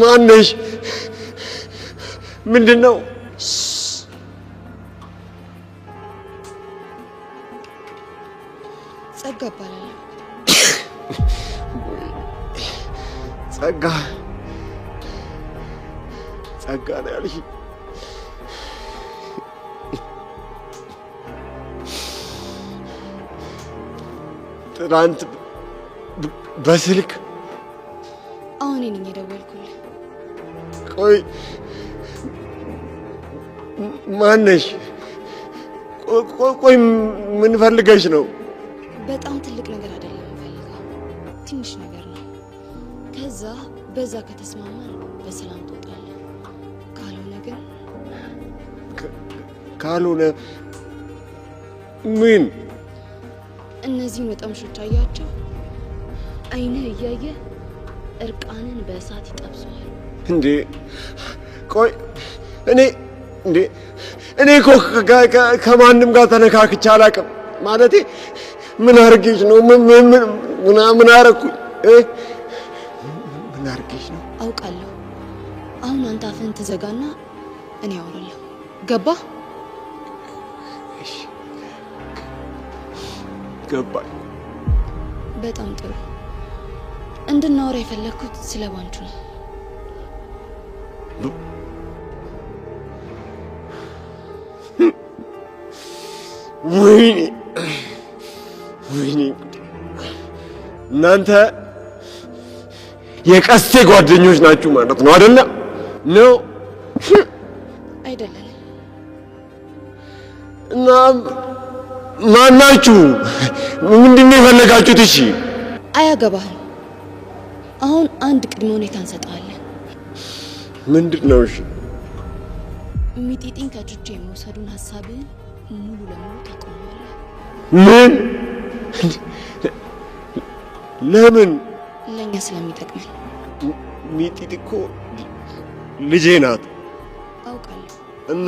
ማነሽ? ምንድን ነው? ጸጋ እባላለሁ። ጸጋ፣ ጸጋ ነው ያልሽ? ትናንት በስልክ? አሁን እኔ ነኝ የደወልኩልህ። ቆይ፣ ማነሽ? ቆይ፣ ምን ፈልገሽ ነው? በጣም ትልቅ ነገር አይደለም የምፈልገው፣ ትንሽ ነገር ነው። ከዛ በዛ ከተስማማን በሰላም ትወጣለህ። ካልሆነ ግን ካልሆነ ምን? እነዚህን ወጠምሾች አያቸው? አይንህ እያየ እርቃንን በእሳት ይጠብሰዋል። እንዴ፣ ቆይ፣ እኔ እንዴ፣ እኔ እኮ ከማንም ጋር ተነካክቼ አላውቅም። ማለቴ ምን አድርጌሽ ነው? ምን ምን ምን ምን አደረኩኝ? እ? ምን አድርጌሽ ነው? አውቃለሁ። አሁን አንተ አፍህን ትዘጋና እኔ አወራለሁ። ገባ? እሺ፣ ገባኝ። በጣም ጥሩ። እንድናወራ የፈለግኩት ስለ ባንቹ ነው። ወይኔ ወይኔ! እናንተ የቀስቴ ጓደኞች ናችሁ ማለት ነው፣ አይደለ? ነው? አይደለንም። እና ማናችሁ? ምንድን ነው የፈለጋችሁት? እሺ። አያገባህም። አሁን አንድ ቅድመ ሁኔታ እንሰጠዋለን። ምንድን ነው? እሺ። ሚጢጢን ከቹቹ የመውሰዱን ሀሳብህን ሙሉ ለሙሉ ታቆመዋለህ። ምን? ለምን? ለእኛ ስለሚጠቅመን። ሚጢጢ እኮ ልጄ ናት። አውቃለሁ። እና